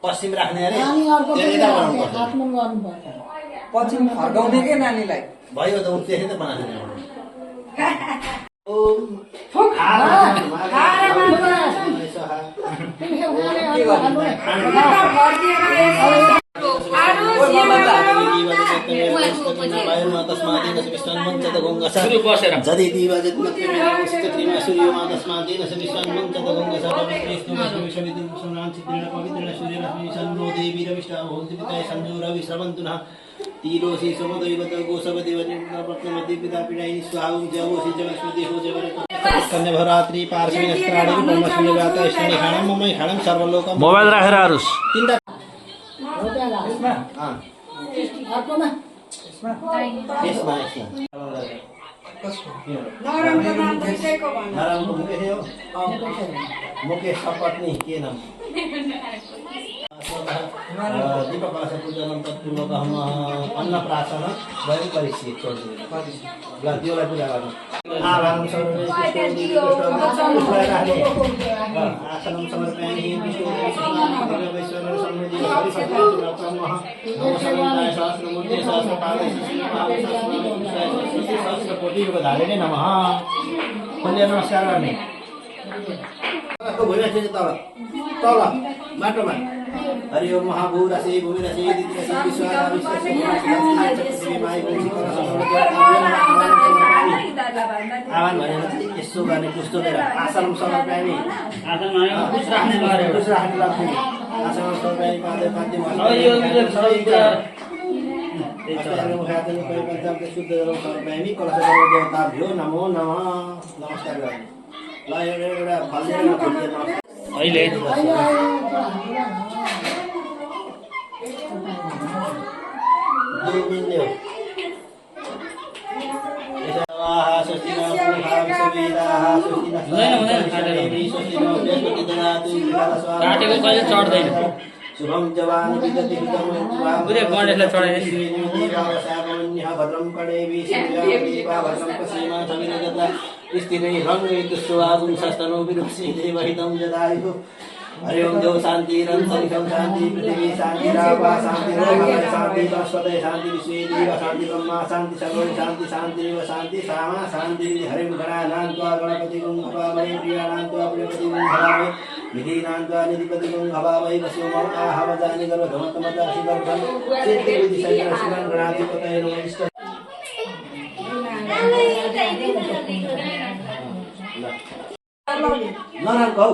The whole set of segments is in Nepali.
पश्चिम राख्ने अरे नानी अर्कोपट्टि हातमुन गर्नुपर्छ पश्चिम फर्काउने के नानीलाई भयो त त्यसै त बनाएको तीरोसी समदैवत गोसवदेवती पिता पिडाई स्वाहं जवोसी जलस्मृति हो जवर कन्याभरात्रि पार्श्वनिस्त्राणि ब्रह्मशून्यगाता ईश्वरनिखाणं ममैखाणं सर्वलोकं मोबाइल राखेर आरुस तीनटा अर्कोमा यसमा नराम्रो मुकेश हो मुकेश सपत्नी के नाम दीपकलाश पूजनं तत्पूर्वकम् अन्नप्राशन वयं करिष्ये त्योलाई पूजा गर्नु आभारं सर्वे आसनं समर्पयामि विष्णुदेवैश्वर्य समृद्धि सहस्रमूर्ति सहस्रकोटियुगधारिणे नमः फुल्य नमस्कार गर्ने तल माटोमा हरि ओम महाभूरसे भूमिरसे दितिरसे विश्वाधाविश्वसे आह्वान भनेर यसो गर्ने पुस्तो लिएर आसनं समर्पयामि कुछ राख्ने आसनं समर्पयामि पादे पाद्यम शुद्ध समर्पयामि कलश देवताभ्यो नमो नमः नमस्कार गर्ने ल एउटा फल अहिले काटेको कहिले चढ्दैन शुभम जवान विगति पुरै गणेशलाई चढाइदिनु भद्रम कडेवी शिवदीपा भद्रम पश्चिमा समिरगता स्थिरै रङ्गैतुस्वागुं सस्तनो विरुक्षे देवहितं जदायुः हरि ओम देव शांति रंतरिकं शांति पृथ्वी शांति रावा शांति रोहण शांति वनस्पतय शांति विश्वे देव शांति ब्रह्मा शांति सर्वं शांति शांतिरेव शांति सामा शांति हरिं गणानां त्वा गणपतिगुं हवामहे प्रियाणां त्वा प्रियपतिगुं हवामहे निधीनां त्वा निधिपतिगुं हवामहे वसुमं आहवजानि गर्भधमतमदासि गर्भं सिद्धिविधिशैलं शिवं गणाधिपतये नमः नराम कौ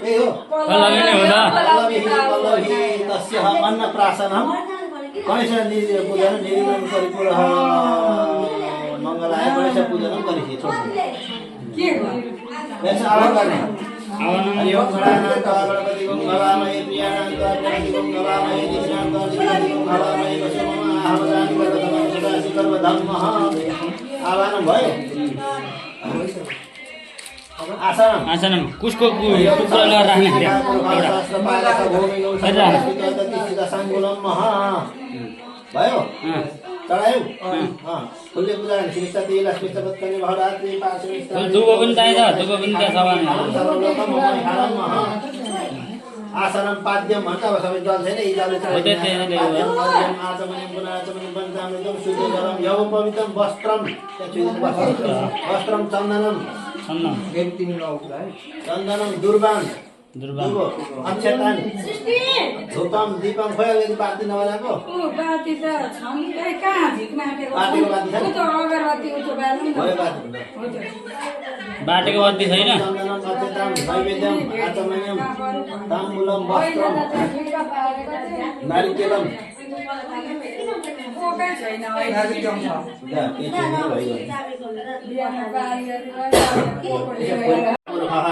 ए हो तस्य अन्नप्राशनं गणेश पूजन निर्माण परिपूर्ण मङ्गलाय गणेश पूजन गरिसि छोड्नु के हो आवाज गर्ने हरि ओम गणानां गणपतिगुं हवामहे प्रियाणां गणपतिगुं हवामहे दिशां गणपतिगुं हवामहे वसुमं आहवजानि गर्भधमतमदासि गर्भधम्मः आवाहन भयो आसनम कुसको टुक्रा लगाएर राख्ने भयो चढायौ फुलले पूजा गर्ने श्रीष्ठ तेल अस्मिष्ट पत्कर्ने भवरात्रि पार्श्व दुबो पनि चाहिन्छ दुबो पनि त्यहाँ आसनम पाद्यम भन्छ अब सबै जल छैन यी जलले शुद्ध गरम यव पवित्रम वस्त्रम वस्त्रम चन्दनम चन्दनम दुर्बान अक्षतान धूपम दीपम खोइ यदि बाती नबजाको बाती त छाउनीले कहाँ झिक्न आटेको बाटीको बाती छ त्यो अगरबत्ती उठो बाल्नु भयो बाती बाटेको बत्ती छैन चन्दनम अक्षतान नैवेद्यम आचमन्यम ताम्बूलम वस्त्रम नारिकेलम कोकै छैन अहिले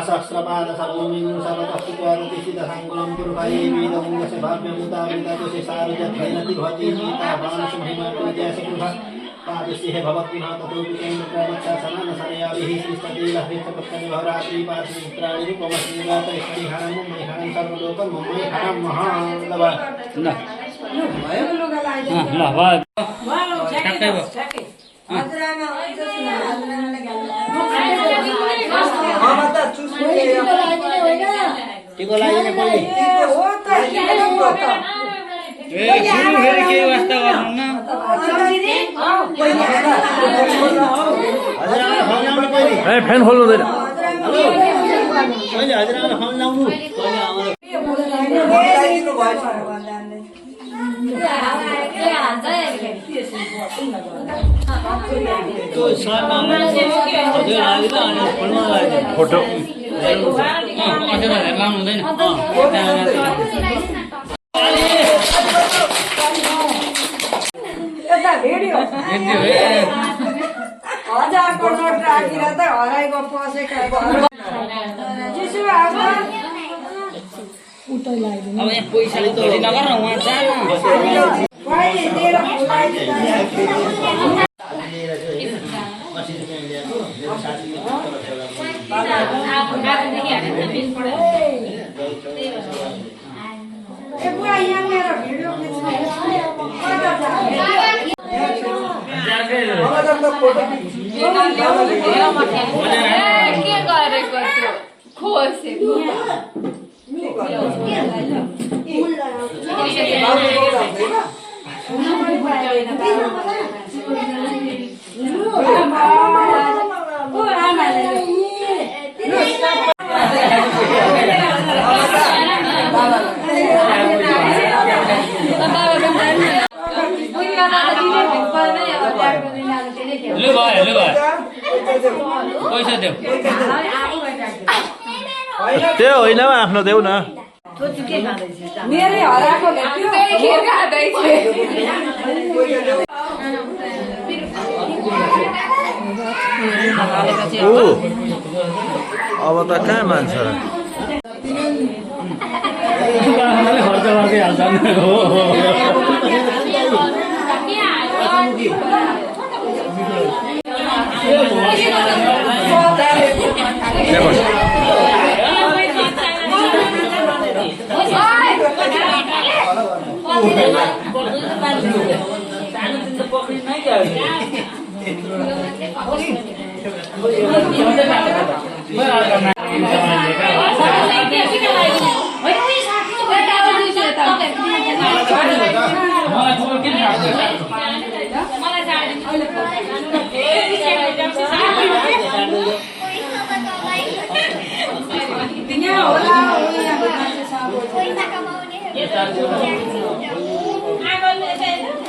सहस्रपाद सर्वमिं सर्वतस्तित्वादिशितसङ्कुलं पुरुषाये वेदमुङ्गस्य भाव्यमुदाविदतुषे सारुजद्धैनति भवति गीता बाणसमहिमातुजयस्य पुरुषः पादस्यः भवत्पुनः ततोऽपि कैन्द्रप्रवक्षासनानसनयाभिः श्रीस्ततीलह्रेतपत्कनि भवरात्रि पार्श्वमित्राणि रूपमस्मिगातैश्वरिहाणं मय्हाणं सर्वलोकं मय्हाणं महालव ल भयो ठ्याक्कै भयो टिको लगाइदिने पहिले गुरु फेरि केही वास्ता गर्नुहुन्न हजुरआमा फोन लाउनु पहिले ए फ्यान खोल्नु हुँदैन अहिले हजुरआमा फोन लाउनु पहिले आमाले बोलाइदिनु भएछ त्यो सरमा हजुर आइदिनु अनि फोनमा लगाइदिनु फोटो लाउनु हुँदैन यता भिडियो हजारको नोट राखेर त हराएको पसेको चिसो अब अब यहाँ पैसाले तोडी नगर न उहाँ जान पहिले दिएर फुलाइदिँदा ए बुवा यहाँ मेरो भिडियो के गरेको त्यो खोसेको लु भयो पैसा देऊ त्यो होइन आफ्नो देऊ न मेरै हराएको भेट्यो के खाँदैछ ऊ अब त कहाँ मान्छ र खर्च गर्दै हाल्छ हो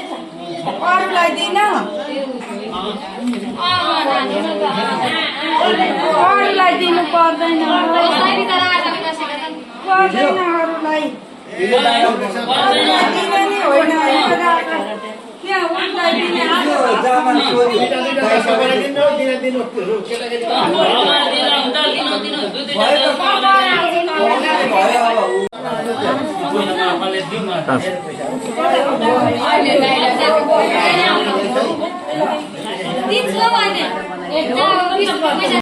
अरूलाई दिन अरूलाई दिनु पर्दैन पर्दैन अरूलाई दिने नि होइन त्यहाँ उसलाई दिने दिन्छ भने